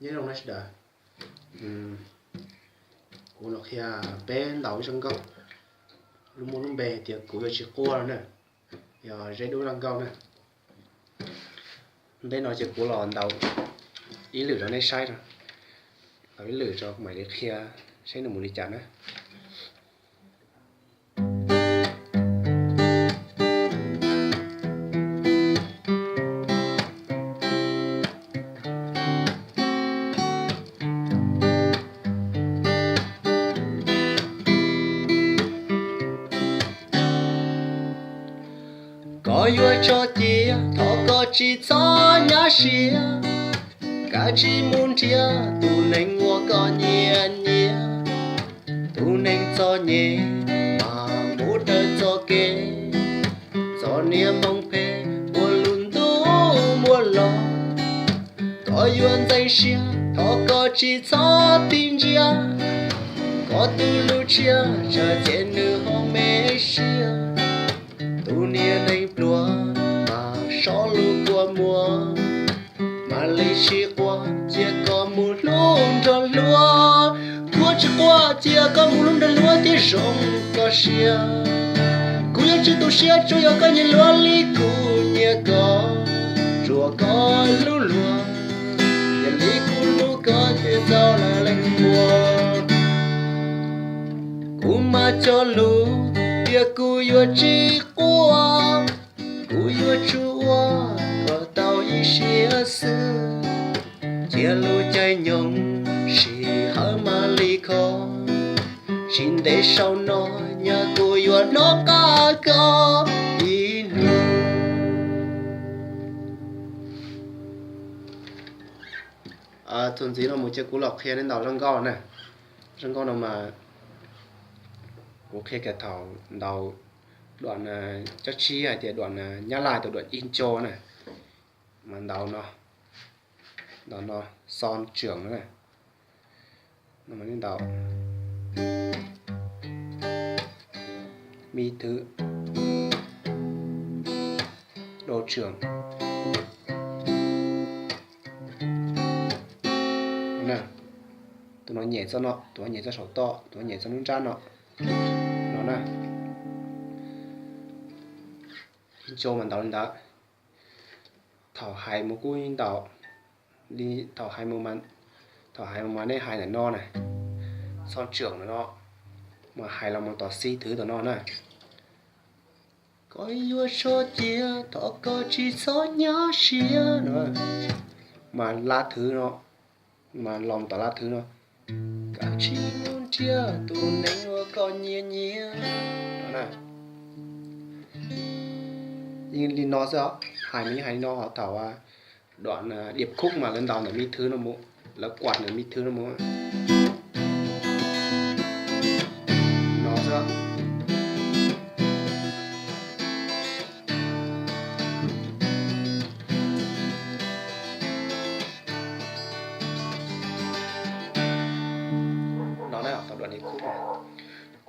Nyob zoo na sawv daws, kuv los qhia peb ntaus ib zaj nkauj, lub muaj lub npe hais tias Kuv Yuav Tsis Quaj no na, yog Zeb Dub zaj nkauj na. Ntej no ces kuv los ntaus ib lwm rau nej saib no, ntaus ib lwm rau kuv mam li qhia saib nws mus li cas na. Koj yuav tso cia, thov koj tsis txhob nyab siab, kav tsij mus nrhiav tus neeg uas koj nyiam nyiam. Tus neeg txom nyem mas mus raws txoj kev, txom nyem moo phem ua lub ntuj muab los. Koj yuav ntxeev siab, thov koj tsis txhob tig ntsia, koj tus lub tshiab tsam ces nws ho me siab. Tus niag neeg pluag mas sob lub kua muag, mam li tsis quaj cia koj mus hlub nrog luag. Kuv yuav tsis quaj cia koj mus hlub nrog luag thiab zoo koj siab. Kuv yuav tsis tu siab tsuas yog koj nyiam luag li kuv nyiam koj, tsuas koj hlub luag, yog li kuv hlub koj ces txaus lawm leej muam. Kuv mas cog lus tias kuv yuav tsis quaj, kuv yuav tsum ua kom tau ib siab xwb. Cia lub caij nyoog sij hawm mam li kho, tsis ntev saum no nyaj kuv yuav hnov qab koj ib hnub. Txuas ntxiv no mus ces kuv los qhia nej ntaus zaj nkauj na. Zaj nkauj no mas kuv qhia kiag thaum ntaus duam, cov tsib hais tias duam nyab laj tus duam ib nco na, mas ntaus no, ntaus no, xo tseem no na, no mas nej ntaus mi thwv, do tseem. Tus no nyem txoj no, tus no nyem txoj saum toj, tus no nyem txoj nruab nrab no, no na. Ib nco mas ntaus li ntawd. Thaum hais mus kuj ntaus, thaum hais mus, thaum hais mus mas nej hais ntawm no na, xo tseem ntawm no, mas hais los mus tom xi thwv tom no na. Koj yuav tso cia, thov koj tsis txhob nyab siab no, mas la thwv no, mas los tom la thwv no. Kav tsij mus nrhiav tus neeg uas koj nyiam nyiam no na. Yeej li no xwb, hais mas yeej hais li no, ho thaum duam điệp khúc mas lawv ntaus ntawm mi thwv no mus, lawv quạt ntawm mi thwv no mus, no xwb. No na, tau dua niag kub.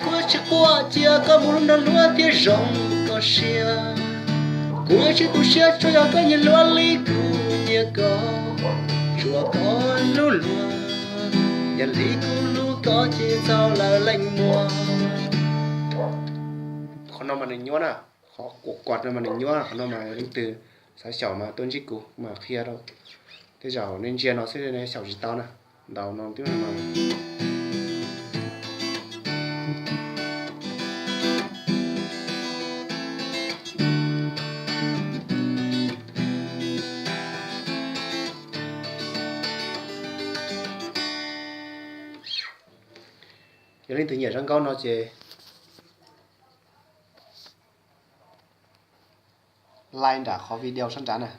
Kuv tsis quaj cia koj mus hlub nrog luag thiab zoo koj siab. Kuv tsis tu siab tsuas yog koj nyiam luag li kuv nyiam koj, tsuas koj hlub luag, yog li kuv hlub koj ces txaus lawm leej muam. Qhov no mas nws nyuaj na, qhov kuv quad no mas nws nyuaj, qhov no mas leej twg xav xyaum mas tuaj ntsib kuv mas qhia rau. Tej zaum nej ntsia no xwb nej xyaum tsis tau na. Ntaus no twb no mas. Yog leej twg nyiam zaj nkauj no ces like nram qhov video sab nrad na.